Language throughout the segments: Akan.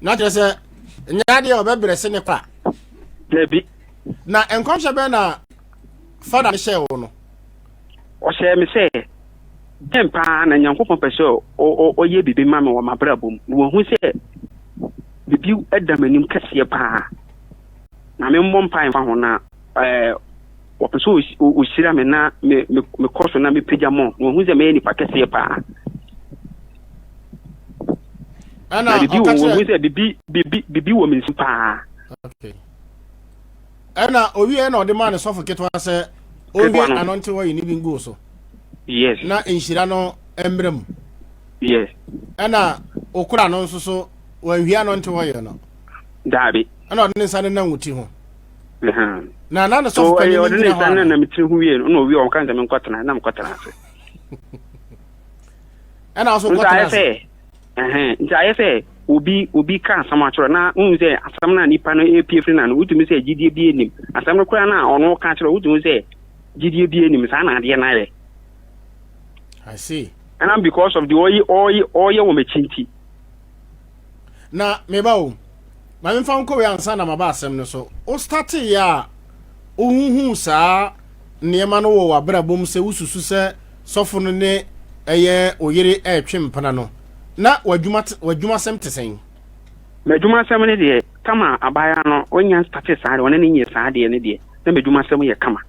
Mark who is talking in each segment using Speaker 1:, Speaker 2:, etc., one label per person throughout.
Speaker 1: Na kyerɛ sɛ nyɛ adeɛ a ɔbɛbrɛ se ne kora.
Speaker 2: Dabi.
Speaker 1: Na nkɔmhyɛ bɛn na fada no hyɛɛ wo no?
Speaker 2: Ɔhyɛɛ me sɛ, dɛn paa na Nyankopɔn pɛ sɛ ɔyɛ biribi ma me wɔ m'abrabɔ mu, na wahu sɛ biribi da m'anim kɛseɛ paa, na memmɔ mpae mfa ho, na ɔpɛ sɛ ɔhyira me na mekɔ so na mepagya mɔ, na wahu sɛ mɛyɛ nipa kɛseɛ paa.
Speaker 1: Ɛna
Speaker 2: Na biribi
Speaker 1: ɔka
Speaker 2: wɔ
Speaker 1: kyerɛ
Speaker 2: wahu sɛ biribi biribi biribi wɔ me nsam paa.
Speaker 1: Okay. Ɛna owie na ɔde maa ne sɔfo ketewa sɛ
Speaker 2: Ketewa
Speaker 1: ɔnwie
Speaker 2: no.
Speaker 1: ano nte hɔ yi ne bi ngu so.
Speaker 2: Yes.
Speaker 1: Na nhyira no mmerɛ mu.
Speaker 2: Yes.
Speaker 1: Ɛna okura no nso so wanhwie ano nte hɔ yɛ no.
Speaker 2: Daabi.
Speaker 1: Ɛna ɔde ne nsa nenam wo ti ho.
Speaker 2: Uh-huh.
Speaker 1: Na ne
Speaker 2: So
Speaker 1: sɔfo
Speaker 2: ɛyɛ
Speaker 1: panyin no
Speaker 2: ɔde ne
Speaker 1: gyina hɔ
Speaker 2: nsa
Speaker 1: ana?
Speaker 2: nenam me tiri ho wie no, na owie ɔka sɛ menkɔtena, na mekɔtena ase.
Speaker 1: Ɛna nso
Speaker 2: Nti
Speaker 1: kɔtena
Speaker 2: ayɛ
Speaker 1: ase.
Speaker 2: sɛ ɛhɛn nti ayɛ sɛ obi ka asɛm akyerɛ na wohu sɛ asɛm no a nipa no epie firi n'ano, wotumi sɛ gyidie bi anim asɛm no koraa no a ɔno ka kyerɛ, wotumi sɛ gyidie bi anim saa na adeɛ no ayɛ.
Speaker 1: I see.
Speaker 2: Ɛnam because of the ɔyɛ ɔyɛ ɔyɛ wɔ m'akyi nti.
Speaker 1: Na meba o, ma memfa nkɔ wei ansa na maba asɛm no so. Wo starteeɛ a wohuhuu saa nneɛma no wɔ w'abrabɔ mu sɛ wosusu sɛ sɔfo no ne ɛyɛ wo yere retwe mpena no, na w'adwuma w'adwumasɛm te sɛn?
Speaker 2: M'adwumasɛm no deɛ, kama abaayewa no ɔnya nstate saa deɛ, ɔne no nyɛ saa deɛ no deɛ, na m'adwumasɛm yɛ kama.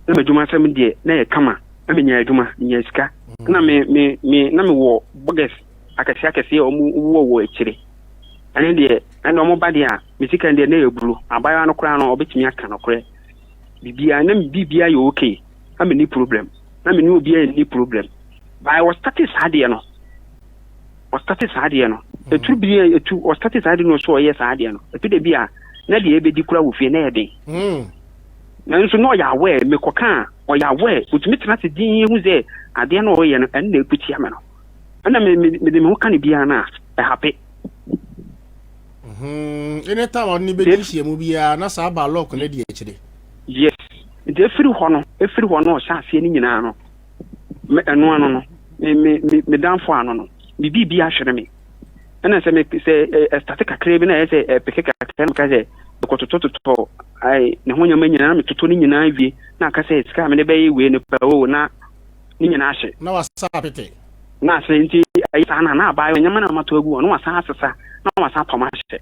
Speaker 2: Na m'adwumasɛm deɛ, na yɛ kama. Na menya adwuma, menya sika. Na me me me na mewɔ burgers akɛseɛ akɛseɛ a wɔn wɔ wɔ akyire. Ɛne deɛ, ɛne wɔn ba deɛ a, me sika deɛ na yɛ buru. Abaayewa no koraa no, ɔbɛtumi aka nokorɛ. Biribiara, na me biribiara yɛ okay. Na menni problem. Na me ne obiara nni problem. But ɔstate saa adeɛ no, ɔstate saa adeɛ no. Ɛturu bi a, ɛtu, ɔstate saa adeɛ no so ɔyɛ saa adeɛ no. Ɛtu da bi a, na deɛ ɛbɛdi koraa wɔ fie na ɛyɛ den. Nanso na ɔyɛ aware, mekɔka a, ɔyɛ aware. Ɔtumi tena ase dinn hu sɛ adeɛ no a ɔreyɛ no, ɛno na ɛku tia me no. Ɛna me, me, mede me ho ka no biara no a, ɛhape.
Speaker 1: Anytime ɔde ne bɛdi nhyiamu biara na saa ba lock no di akyire.
Speaker 2: Yes. Nti ɛfiri hɔ no, ɛfiri hɔ no ɔhyɛ aseɛ no nyinaa no, me ɛno ano no, me me me me danfo ano no, me biribi ahwere me. Ɛna sɛ me sɛ ɛstate kakra bi na ɛyɛ sɛ ɛpeke kakra na meka sɛ mekɔtotɔtotɔ ai ne ho nneɛma nyinaa na metotɔ ne nyinaa wie na aka sɛ sika a mede bɛyɛ wei no pɛ o na ne nyinaa ahye.
Speaker 1: Na wasa apete.
Speaker 2: Na ase nti ɛyɛ saa na na abaayewa nneɛma na matɔ agu hɔ na wasan asesa na wasan apam ahyɛ.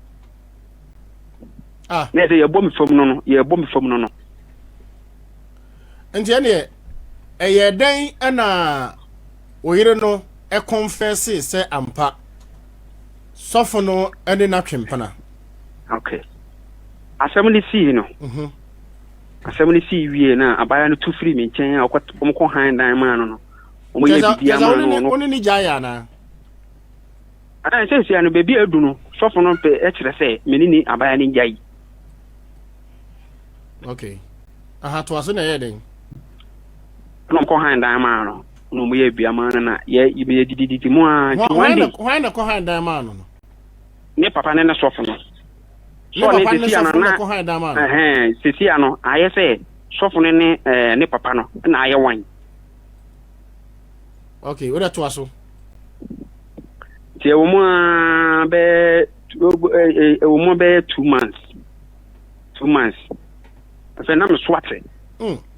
Speaker 1: Ah.
Speaker 2: Na ɛsɛ yɛbɔ me fam no no yɛbɔ me fam no no.
Speaker 1: Nti ɛneɛ ɛyɛ dɛn ɛna wo yere no ɛkɔnfɛse sɛ ampa sɔfo no ɛne n'atwe mpena?
Speaker 2: Okay. Asɛm no sii no. Asɛm no sii wie na abaayewa no tu firi me nkyɛn a wɔkɔ han dan maa no no. Wɔn yɛ biribi ama no no.
Speaker 1: Wo ne ne gyae anaa?
Speaker 2: Ɛɛ sɛsia no baabi a adu no sɔfo no pɛ ɛkyerɛ sɛ me ne ne abaayewa no gyae.
Speaker 1: Okay. Aha to ase na ɛyɛ den.
Speaker 2: Na wɔkɔ han dan maa no na wɔn yɛ biribi ama no na yɛ yɛ didididi mu ara. Nti one day.
Speaker 1: Hwan na kɔ han dan maa no no?
Speaker 2: Ne papa ne ne sɔfo no.
Speaker 1: Ne papa ne sɔfo no kɔ han dan maa no.
Speaker 2: Ɛhɛn sɛsia no ayɛ sɛ sɔfo no ne ɛɛ ne papa no na ayɛ wan.
Speaker 1: Okay, wo de to aso.
Speaker 2: Nti ɛwɔ mu ara bɛyɛ ɛwɔ mu bɛyɛ 2 months, 2 months. Afei na meso ate.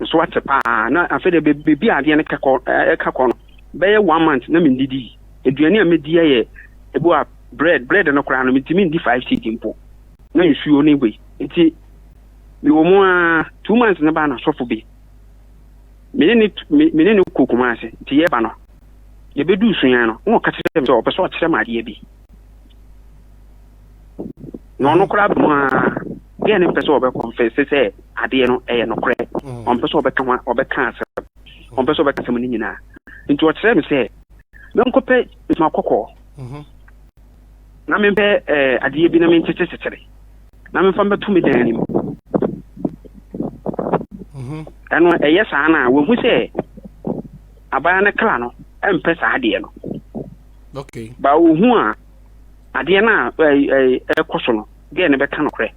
Speaker 2: Meso ate paa na afei de beebi a adeɛ no kɛkɔ ɛka kɔ no bɛyɛ one month na mendidi. Aduane a medi yɛ ebi a bread no koraa no metumi ndi 5 cedi mpo na nsuo ne wei. Nti mewɔ mu ara 2 months ne ba na sɔfo bi me ne kɔ Kumase. Nti yɛba no yɛbɛduu Sunyani no na ɔka kyerɛ me sɛ ɔpɛ sɛ ɔkyerɛ me adeɛ bi na ɔno koraa bɛ mu a gɛɛ no mpɛ sɛ ɔbɛkɔmfɛse sɛ adeɛ no ɛyɛ nokorɛ. Ɔmpɛ sɛ ɔbɛka ho ɔbɛka asɛm, ɔmpɛ sɛ ɔbɛka asɛm no nyinaa. Nti ɔkyerɛ me sɛ menkɔpɛ ntoma kɔkɔɔ na mempɛ adeɛ bi na menkyekyerekyekyere na memfa mbɛto me dan anim. Ɛno ɛyɛ saa no a wɔhu sɛ abaa no kra no ɛmpɛ saa adeɛ no. Ba ohu a adeɛ no a ɛkɔ so no gɛɛ no bɛka nokorɛ.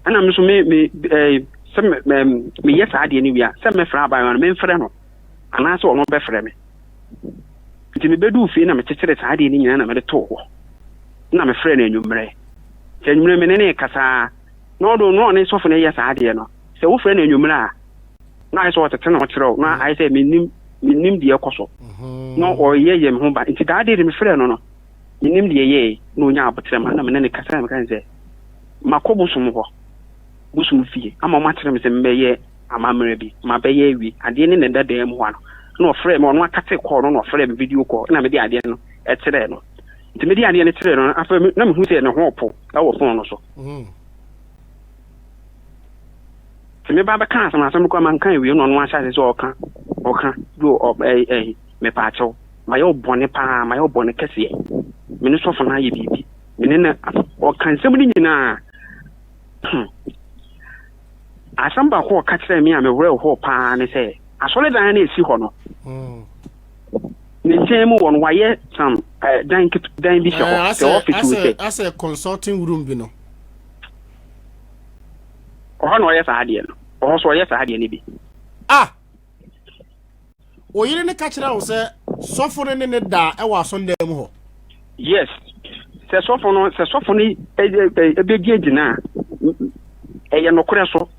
Speaker 2: Ɛna me nso me me ɛɛ sɛ me meyɛ saa adeɛ no wie a sɛ mɛfrɛ abaayewa no memfrɛ no anaasɛ ɔno bɛfrɛ me. Nti mebɛduu fie na mekyekyeree saa adeɛ no nyinaa na mede too hɔ. Na mefrɛɛ no anwummerɛ. Nti anwummerɛ me ne no rekasa ara, na ɔno na ɔne sɔfo no reyɛ saa adeɛ no. Sɛ wofrɛ no anwummerɛ a, na ayɛ sɛ ɔtete ne ho kyerɛ wo, na ayɛ sɛ mennim mennim deɛ ɛkɔ so. Na ɔreyɛ yɛ me ho ban. Nti daa deɛ de mefrɛɛ no no, mennim deɛ ɛyɛe, na ɔnyaa aboterɛ ma na me ne no kasa na meka ne sɛ, makɔ bosom hɔ, bosom fie, ama wɔakyerɛ me sɛ memmɛyɛ amammerɛ bi, mabɛyɛ awie, adeɛ no na ɛda dan mu hɔ ano. Ɛna ɔfrɛɛ me, ɔno akate call no na ɔfrɛɛ me video call, ɛna mede adeɛ no kyerɛɛ no. Nti mede adeɛ no kyerɛɛ no no, afei na mehu sɛ ne ho repo wɔ phone no so. Nti me ba bɛka asɛm, asɛm no koraa manka awie na ɔno ahyɛ ase sɛ ɔka, ɔka, yo, ɔ, ɛyi, ɛyi, mepaakyɛw, mayɛ wo bɔne paa, mayɛ wo bɔne kɛseɛ, me ne sɔfo no ayɛ biribi, me ne no, ɔka nsɛm no nyinaa. Hmm. Asɛm baako a ɔka kyerɛɛ me a me werɛ hoo paa ne sɛ, asɔredan no a ɛsi hɔ no, ne nkyɛn mu wɔ no, wayɛ some eh, dan dan bi hyɛ hɔ, sɛ office wo sɛ.
Speaker 1: Asɛ consulting room bi no.
Speaker 2: Ɔhɔ na ɔyɛ saa adeɛ no. Ɔhɔ so ɔyɛ saa adeɛ no bi.
Speaker 1: Ah! Wo yere no ka kyerɛ wo sɛ sɔfo no ne ne da wɔ asɔndan mu hɔ?
Speaker 2: Yes. Sɛ sɔfo no sɛ sɔfo no ɛbɛgye agyina a, ɛyɛ nokorɛ so.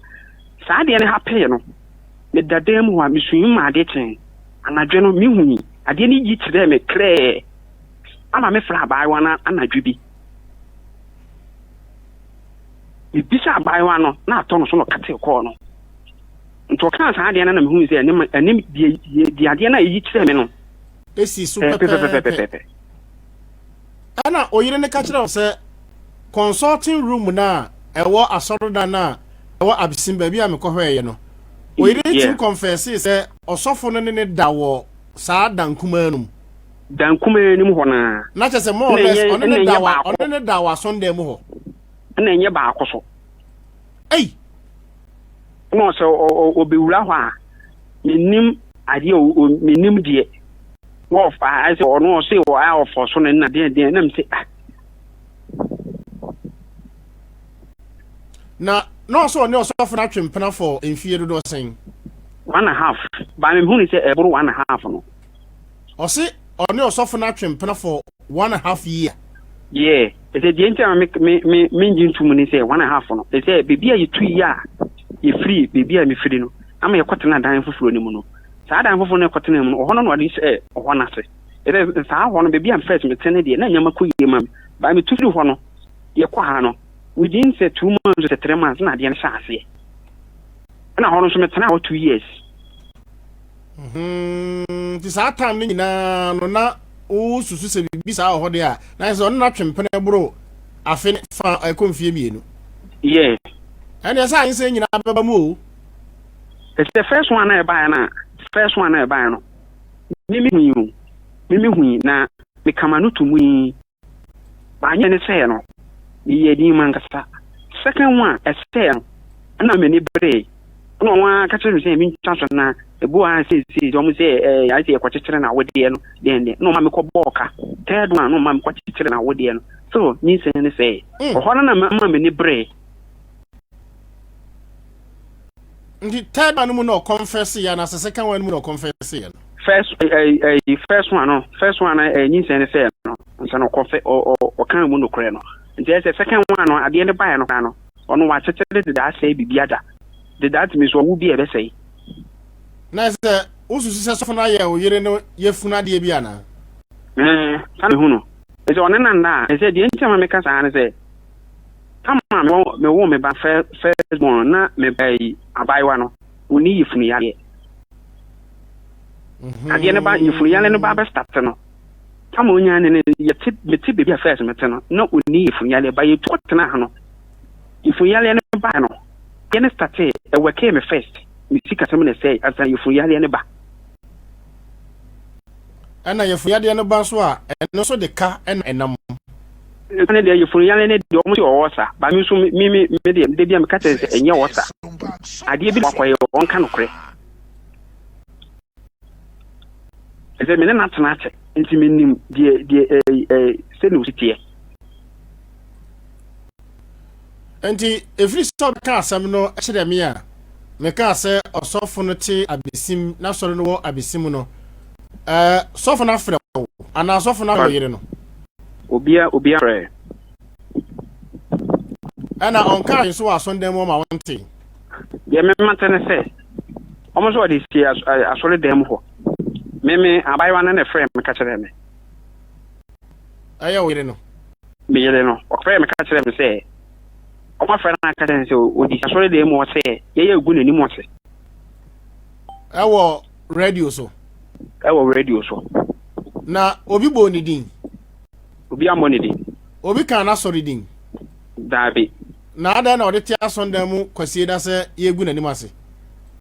Speaker 2: Saa adeɛ no hapee no, meda dan mu hɔ a, mesui ma adeɛ kyee. Anadwo no, mehui. Adeɛ no yi kyerɛɛ me krɛɛ ama mefrɛ abaayewa no anadwo bi. Mebisa abaayewa no na atɔ no so na ɔkatee kɔɔ no. Nti ɔkaa saa adeɛ no na mehuu sɛ ɛne ɛne deɛ deɛ adeɛ no a ɛyi kyerɛɛ me no
Speaker 1: esi so pɛpɛɛpɛ. Ɛna oyere no ka kyerɛ wo sɛ consulting room no a ɛwɔ asɔredan no a ɛwɔ Abesim baabi a mekɔhwɛeɛ no, oyere no tumi kɔnfɛsee sɛ ɔsɔfo no ne ne da wɔ saa dan kumaa no mu.
Speaker 2: Dan kumaa no mu hɔ no ara.
Speaker 1: Na kyerɛ sɛ more or less ɔne ne da wɔ ɔne ne da wɔ asɔredan mu hɔ.
Speaker 2: Ɛna ɛnyɛ baako so.
Speaker 1: Ei!
Speaker 2: Na sɛ ɔbɛwura hɔ a, mennim adeɛ o, mennim deɛ. Wɔfa ayɛ sɛ ɔno ɔse a ɔfɔ so no na deɛ deɛ na mese ah.
Speaker 1: Na na ɔsɛ ɔne ɔsɔfo no atwe mpena for mfie dodoɔ sɛn?
Speaker 2: One and a half. Ba mehu ne sɛ ɛboro one and a half no.
Speaker 1: Ɔse ɔne ɔsɔfo no atwe mpena for one and a half year.
Speaker 2: Yeah, ɛsɛ deɛ nti a me me me mengye ntom ne sɛ one and a half no, ɛsɛ baabi a yɛtu yi a yɛfiri baabi a mefiri no ama yɛkɔtena dan foforɔ no mu no, saa dan foforɔ no yɛkɔtena mu no, ɔhɔ no na ɔde hyɛɛ ɔhɔ no ase. Ɛsɛ saa hɔ no baabi a first mete no deɛ na nneɛma kɔ yie ma me, but metu firi hɔ no yɛkɔ ha no within sɛ 2 months sɛ 3 months na adeɛ no hyɛ aseɛ. Ɛna hɔ no nso metena hɔ 2 years.
Speaker 1: Nti saa time no nyinaa no na wosusu sɛ biribi saa wɔ hɔ deɛ a, na ayɛ sɛ ɔne no atwe mpena boro afe ne fa ɛkɔ mfeɛ mmienu.
Speaker 2: Yeah.
Speaker 1: Ɛnneɛ sɛ ayensɛn nyinaa bɛba mu o.
Speaker 2: Ɛsɛ first one na ɛbaeɛ no a, first one na ɛbaeɛ no, me me hui o, me me hui na me kama no to mu yi, Manyɛ ne sɛɛ no, meyɛɛ dinn m'ankasa. Second one, ɛsɛɛ no, ɛna m'ani beree. Ɛna wɔn ara ka kyerɛɛ me sɛ mentwa so na ebi wɔ ha a seesei wɔn sɛ ɛɛ ayɛ sɛ yɛkɔkyekyere n'awodeɛ no deɛn deɛn. Ɛna wɔma mekɔbɔɔ ka. Third one, na wɔma mekɔkyekyere n'awodeɛ no. So nyinsɛn no sɛee. Ɛhɔ no na ɛma m'ani beree.
Speaker 1: Nti third one no mu na ɔkɔnfɛse yɛ anaasɛ second one no mu na ɔkɔnfɛse yɛ no?
Speaker 2: First ɛɛ ɛɛ first one no first one no ɛɛ nyinsɛn no sɛɛ no nsa no ɔkɔfɛ ɔ ɔ ɔkan mu nokorɛ no nti ɛsɛ second one no adeɛ no baeɛ no koraa no ɔno wakyekyere deda asɛe biribi ada deda atumi so ɔwo bi a ɛbɛsɛe.
Speaker 1: Na ɛsɛ wosusu sɛ sɔfo no ayɛ wo yere no yafunu adeɛ bi anaa?
Speaker 2: Ɛɛ saa na mehu no ɛsɛ ɔne no nna a ɛsɛ deɛ nti a ma meka saa ne sɛ Tam a mewoo me ba first born no, na me ba yi, abaayewa no, ɔnni yafunu yareɛ. Adeɛ no ba, yafunu yareɛ no ba bɛ start no, tam a ɔnyaa ne no, yɛte, mete baabi a first mete no, na ɔnni yafunu yareɛ, ba yɛtu kɔtenaa ha no, yafunu yareɛ no baeɛ no, adeɛ no startee, ɛwɛkee me first, me sikasɛm na ɛsɛe ansa yafunu yareɛ no ba.
Speaker 1: Ɛna yafunu yadeɛ no ba nso a, ɛno nso de ka na ɛnam.
Speaker 2: Ɛne deɛ yafunu yareɛ no deɛ wɔn sɛ ɔwɔ sa, ba me nso me me me deɛ da bi a meka kyerɛ sɛ ɛnyɛ wɔ sa. Adeɛ bi na wakɔyɛ ɔnka nokorɛ. Ɛsɛ me ne no atena akyɛ nti menim deɛ deɛ ɛɛ ɛɛ sɛdeɛ osi teɛ.
Speaker 1: Nti ɛfiri sɛ ɔbɛka asɛm no kyerɛ me a, mekaa sɛ ɔsɔfo no te Abesim, n'asɔre no wɔ Abesim no, ɛɛ sɔfo no afrɛ wo. Anaa sɔfo no afrɛ wo yere no?
Speaker 2: Obia obia frɛ.
Speaker 1: Ɛna ɔnkaa hwee nso wɔ asɔndan mu ɔma wontee?
Speaker 2: Deɛ me mate ne sɛ, wɔn nso wɔde sie asɔredan mu hɔ. Me me abaayewa no na ɛfrɛɛ me ka kyerɛɛ me.
Speaker 1: Ɛyɛ wo yere no?
Speaker 2: Me yere no. Ɔfrɛɛ me ka kyerɛɛ me sɛ, wɔafrɛ no aka kyerɛ no sɛ ɔdi asɔredan mu hɔ sɛ yɛyɛ agu n'anim ase.
Speaker 1: Ɛwɔ radio so?
Speaker 2: Ɛwɔ radio so.
Speaker 1: Na obi bɔɔ ne din?
Speaker 2: Obi ammɔ ne din.
Speaker 1: Obi kaa n'asɔre din?
Speaker 2: Daabi.
Speaker 1: Na adɛn na ɔde te asɔndan mu Kwasieda sɛ yɛregu n'anim ase?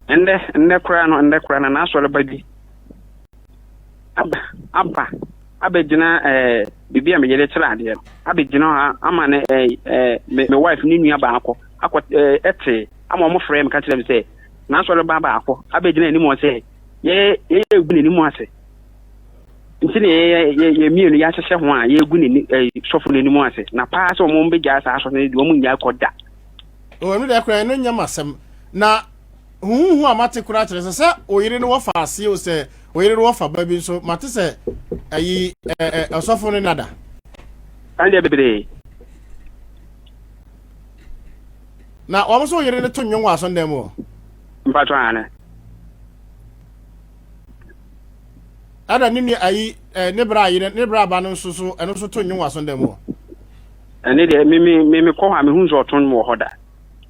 Speaker 2: Ɛnnɛ, ɛnnɛ koraa no, ɛnnɛ koraa no, n'asɔreba bi aba, aba abɛgyina ɛɛ biribi a me yere kyerɛ adeɛ no, abɛgyina hɔ ama ne ɛɛ ɛɛ me me wife ne nua baako akɔ ɛɛ ɛte ama wɔn frɛ me ka kyerɛ me sɛ n'asɔreba baako abɛgyina anim hɔ sɛ yɛ yɛregu n'anim ase. Nti na yɛ yɛ yɛ mmienu yɛahyehyɛ ho a yɛregu n'ani ɛɛ sɔfo n'anim ase na paa sɛ wɔn bɛgyaa saa asɔfo no deɛ wɔn nnyae kɔ da.
Speaker 1: O ɛno deɛ koraa ɛno nyɛ m'asɛm na huhuhu a mate koraa kyerɛ sɛ sɛ oyere no wɔfa aseɛ o sɛ oyere no wɔfa ba bi nso mate sɛ ɛyi ɛɛ ɔsɔfo no nada.
Speaker 2: Ɛndeɛ bebree.
Speaker 1: Na wɔn nso oyere no to nnwom wɔ asɔndan mu hɔ.
Speaker 2: Mpatwa ane.
Speaker 1: Ɛna ne nua ayi ɛ ne bra yere ne bra ba no nso so ɛno nso to nnwom wɔ asɔndan mu hɔ.
Speaker 2: Ɛne deɛ me me me me kɔ hɔ a mehu sɛ ɔto nnwom wɔ hɔ da.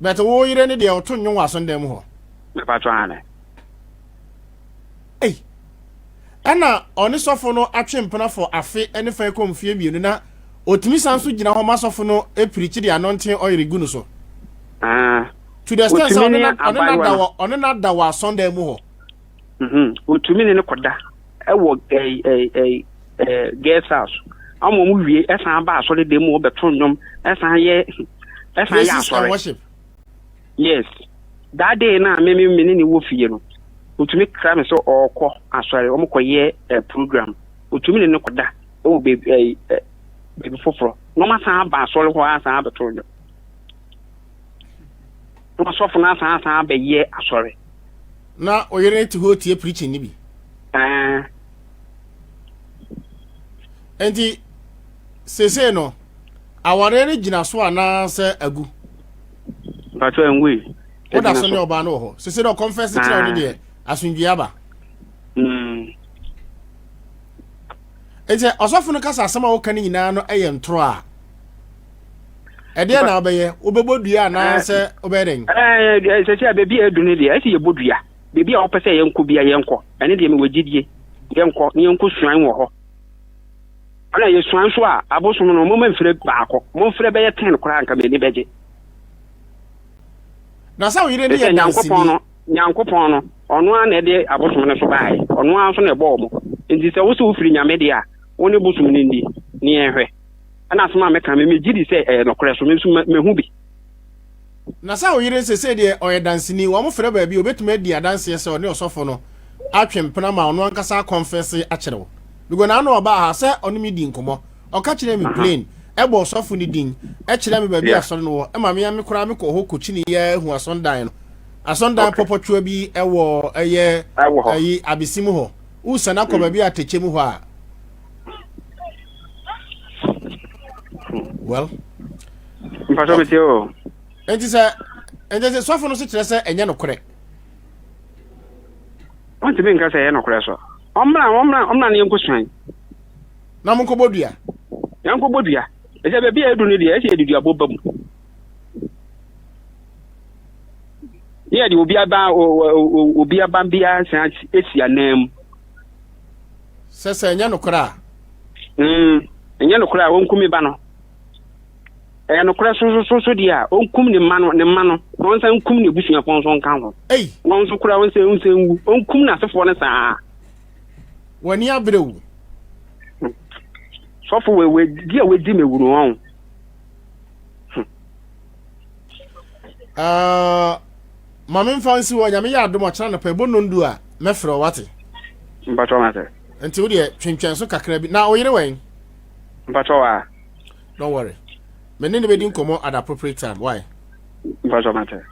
Speaker 1: But wo yere ne deɛ ɔto nnwom wɔ asɔndan mu hɔ.
Speaker 2: Mepatwa ane.
Speaker 1: Ei ɛna ɔne sɔfo no atwe mpena for afe ne fa kɔ mfie mmienu na otumi san so gyina hɔ ma sɔfo no pirikyi de anointing oil gu no so.
Speaker 2: Ah.
Speaker 1: To the extent sɛ ɔne na ɔne na da wɔ ɔne na da wɔ asɔndan mu hɔ.
Speaker 2: Mhm. Otumi ne no kɔda wɔ ɛyi ɛyi ɛyi ɛɛ guest house. Ama wɔn wie ɛsan ba asɔre dan mu ɔbɛto nnwom ɛsan yɛ ɛsan yɛ asɔre.
Speaker 1: Worship.
Speaker 2: Yes. That day na me me me ne ne wɔ fie no. Otumi kra me sɛ ɔrekɔ asɔre wɔn kɔ yɛ ɛ program. Otumi ne no kɔda ɛwɔ beebi ɛyi ɛ beebi foforɔ. Na wɔn asan aba asɔre hɔ asan abɛto nnwom. Na asɔfo no asan asan abɛyɛ asɔre.
Speaker 1: Na oyere no te hɔ tie preaching no bi.
Speaker 2: Ɛɛ.
Speaker 1: Nti seesei no awareɛ no gyina so anaasɛ agu?
Speaker 2: Mpatsɔ ɛnwui.
Speaker 1: Woda so ne ɔbaa no wɔ hɔ. Seesei dɛ ɔkɔnfɛse kyerɛ wo no deɛ asomdwie aba.
Speaker 2: Mm.
Speaker 1: Nti ɔsɔfo no kasa asɛm a woka no nyinaa no yɛ ntorɔ a ɛdeɛ na wobɛyɛ wobɛbɔ dua anaasɛ wobɛyɛ dɛn?
Speaker 2: Ɛɛ sɛ sɛ baabi a adu no deɛ ɛsɛ yɛbɔ dua. Baabi a wopɛ sɛ yɛnkɔ bia yɛnkɔ. Ɛne deɛ mewɔ gyidie. Yɛnkɔ na yɛnkɔ suan wɔ hɔ. Ɛna yɛsuan nso a abosom no momma mfrɛ baako. Momfrɛ bɛyɛ ten koraa nka m'ani bɛgye.
Speaker 1: Na sɛ wo yere ne yɛ
Speaker 2: danseni. No, Nyankopɔn no, ɔno ara na ɛde abosom no so baeɛ. Ɔno ara nso na ɛbɔɔ mo. Nti sɛ wo sɛ wofiri Nyame deɛ a, wo ne bosom no ndi ne yɛnhwɛ. Ɛna asɛm a meka me megye di sɛ ɛyɛ nokorɛ so me nso mahu bi.
Speaker 1: Na sɛ wo yere sesei deɛ ɔyɛ danseni, wɔn frɛ baabi a obetumi adi adanseɛ sɛ ɔne ɔsɔfo no atwe mpena ma ɔno ankasa akɔnfɛse akyerɛ wo. Because n'ano ɔbaa ha sɛ ɔne me di nkɔmmɔ, ɔka kyerɛɛ me plain, ɛbɔ ɔsɔfo no din, ɛkyerɛ me baabi a asɔre no wɔ, ɛma me me koraa mekɔɔ hɔ kɔkyini yɛ hu asɔndan no. Asɔndan pɔpɔtwoa bi ɛwɔ ɛyɛ ɛyi abesim hɔ. Wosan akɔ baabi a atɛkyɛ mu hɔ a. Well.
Speaker 2: Mpatɔ mi tie o.
Speaker 1: Nti sɛ nti sɛ sɔfo no so kyerɛ sɛ ɛnyɛ nokorɛ.
Speaker 2: Ɔntumi nka sɛ ɛyɛ nokorɛ so. Ɔmmra ɔmmra ɔmmra ne yɛnkɔ suan.
Speaker 1: Na mo nkɔbɔ dua.
Speaker 2: Yɛnkɔbɔ dua. Ɛsɛ baabi a edu no deɛ ɛsɛ yɛde duabɔ ba mu. Ne yɛde obi aba obi aba biara san esi anan mu.
Speaker 1: Sɛ sɛ ɛnyɛ nokorɛ a.
Speaker 2: Mm, ɛnyɛ nokorɛ a ɔnkum me ba no. Ɛyɛ nokorɛ so so so deɛ a ɔnkum ne mma no ne mma no na ɔnsan nkum n'abusuafoɔ nso nka ho.
Speaker 1: Ei.
Speaker 2: Wɔn nso koraa ɔnsan ɔnsan nwu ɔnkum n'asefoɔ no saa.
Speaker 1: W'ani abere wo.
Speaker 2: Sɔfo wɔ wɔ di a wadi me wunu wɔn.
Speaker 1: Uh, ma memfa nsi hɔ nyame yɛ adom ɔkyena nɔpɛ ɛbɔ nondu a mɛfrɛ wo wate.
Speaker 2: Mpatwɔ mate.
Speaker 1: Nti wo deɛ twentwɛn so kakra bi na wo yere wɛn?
Speaker 2: Mpatwɔ wa.
Speaker 1: Don't worry. Me ne ne bɛdi nkɔmmɔ at the appropriate time. Why?
Speaker 2: Mpatwɔ mate.